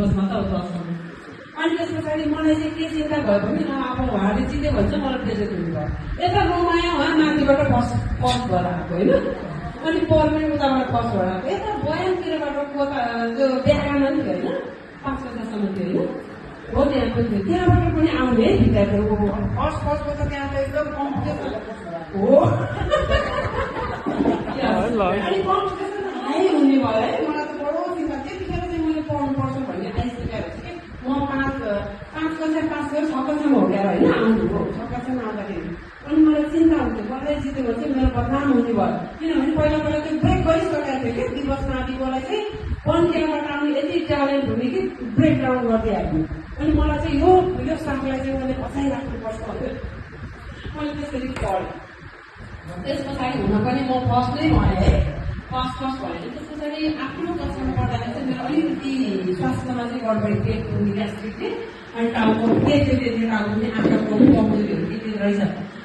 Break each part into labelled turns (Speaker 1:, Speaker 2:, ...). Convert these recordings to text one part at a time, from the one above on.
Speaker 1: दिवसमा त अब 10 सम्म। अनि त्यस पछाडि मलाई चाहिँ के चिन्ता भयो भने अब उहाँले जित्यो भने चाहिँ मलाई बेइज्जत हुने भयो। यता रमायो उहाँ माथिबाट फर्स्ट भएर आएको होइन, अनि पर पनि उताबाट फर्स्ट भएर आएको। यता बयानतिरबाट त्यो बिहारमा नि थियो होइन, 5 कक्षासम्म थियो होइन, हो त्यहाँ पनि थियो, त्यहाँबाट पनि आउने है विद्यार्थीहरू। फर्स्टको त त्यहाँ त एकदम कम्पिटिसन हो, अनि कम्पिटिसन हाई हुने भयो है। मलाई त बडो चिन्ता, त्यतिखेर चाहिँ मैले पढ्नुपर्छ भन्ने आइसकेको छु कि म 5 कक्षा पास गरेर 6 कक्षामा हो क्या होइन, आउनु हो 6 कक्षामा आउँदाखेरि। अनि मलाई चिन्ता हुन्थ्यो कसलाई जित्यो भने चाहिँ मेरो बदनाम हुने भयो, किनभने पहिला त्यो ब्रेक गरिसकेको थियो कि दिवस नातिकोलाई चाहिँ पन्ध्रबाट आउने यति ट्यालेन्ट हुने कि ब्रेक डाउन गरिदिइहाल्नु। अनि मलाई चाहिँ यो साथलाई चाहिँ मैले बचाइराख्नुपर्छ भन्यो। मैले त्यसरी पढेँ। त्यस पछाडि हुन पनि म फर्स्ट नै भएँ है, फर्स्ट भएँ। त्यस पछाडि आफ्नो कक्षामा पढ्दाखेरि चाहिँ मेरो अलिकति स्वास्थ्यमा चाहिँ गडबडी पेट पुग्ने ग्यास्ट्रिक थिएँ, अनि टाउको त्यति टाउको पनि आँखाको कमजोरीहरू के रहेछ।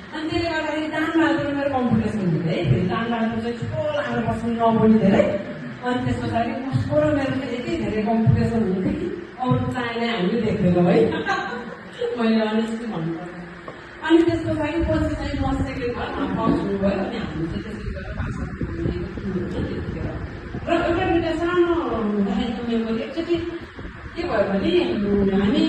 Speaker 1: अनि त्यसले गर्दाखेरि दान लाँदा मेरो कम्पिटिसन हुन्थ्यो है, फेरि दान लाँदा चाहिँ छिटो लाएर बस्नु नबढी धेरै। अनि त्यस पछाडि उसको र मेरो चाहिँ यति धेरै कम्पिटिसन हुन्थ्यो कि अरू चाहेन हामीले देख्दैनौँ है, मैले अनेस्टली भन्नुपर्छ। अनि त्यस पछाडि पछि चाहिँ म सेकेन्ड भयो, फर्स्ट हुनुभयो, अनि हामी चाहिँ त्यसरी गरेर पास त्यतिखेर। र एउटा सानो हुँदाखेरि मेमोरी एकचोटि के भयो भने हामी